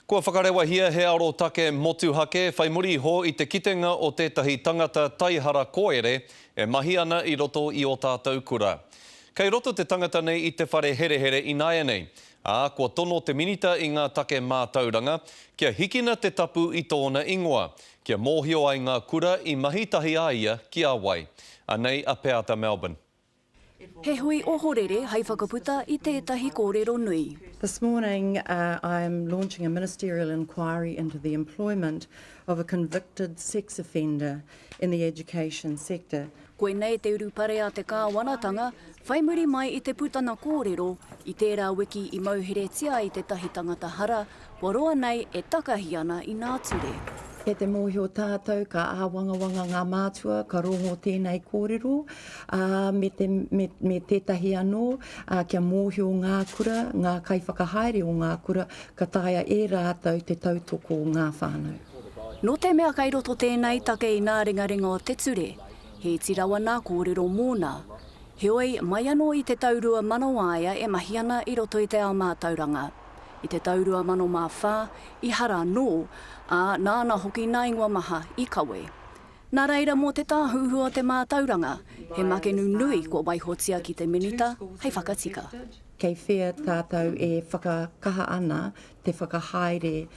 Kua whakarewahia he arotake motuhake whai muri iho i te kitenga o tētahi tangata taihara koere e mahi ana i roto i ō tātou kura. Kei roto te tangata nei i te whare herehere ināianei, ā, kua tono te Minita i ngā take mātauranga kia hikina te tapu i tōna ingoa, kia mōhio ai ngā kura i mahi tahi a ia ki a wai. Anei a Peata Melbourne. He hui ohorere hei whakaputa i tētahi kōrero nui. This morning I am launching a ministerial inquiry into the employment of a convicted sex offender in the education sector. Koinei te urupare a te kāwanatanga whai muri mai i te putana kōrero i tērā wiki i mauheretia ai tētahi tangata hara Kua roa nei e takahi ana i nā ture. Kei te mōhio tātou ka āwangawanga ngā mātua ka rongo tēnei kōrero, ā, me te, me, me tētahi anō, ā, kia mōhio ngā kura, ngā kaiwhakahaere o ngā kura, ka taea e rātou te tautoko ngā whānau. Nō te mea kei roto tēnei take i nā ringaringa o te ture, he iti rawa nā kōrero mōna. Heoi, mai anō i te tau 2000 a ia e mahi ana i roto i te ao mātauranga. I te tau 2004, i hara anō, ā, nāna hoki nā ingoa maha i kawe. Nā reira mō te tāhuhu o te mātauranga, he makenu nui kua waihotia ki te Minita hei whakatika. Kei whea tātou e whakakaha ana te whakahaere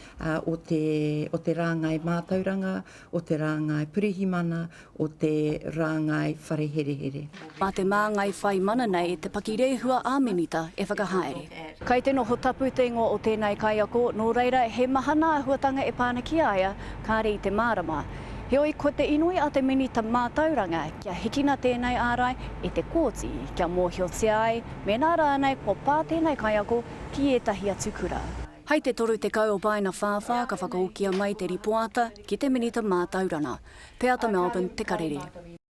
o te, o te rāngai mātauranga, o te rāngai pirihimana, o te rāngai whare herehere. Mā te māngai whai mana nei te pakirehua ā-minita e whakahaere. Kai te noho tapu te ingoa o tēnei kaiako, nō reira he maha nā āhuatanga e pā ana ki a ia, kāre i te mārama. Heoi, ko te inoi a te Minita Mātauranga kia hikina tēnei ārai e te kōti kia mōhiotia ai mēnā rānei kua pā tēnei kaiako ki ētahi atu kura. Hai te 30 o Paenawhāwhā ka whakahokia mai te ripoata ki te Minita Mātauranga. Peata Melbourne, Te Karere.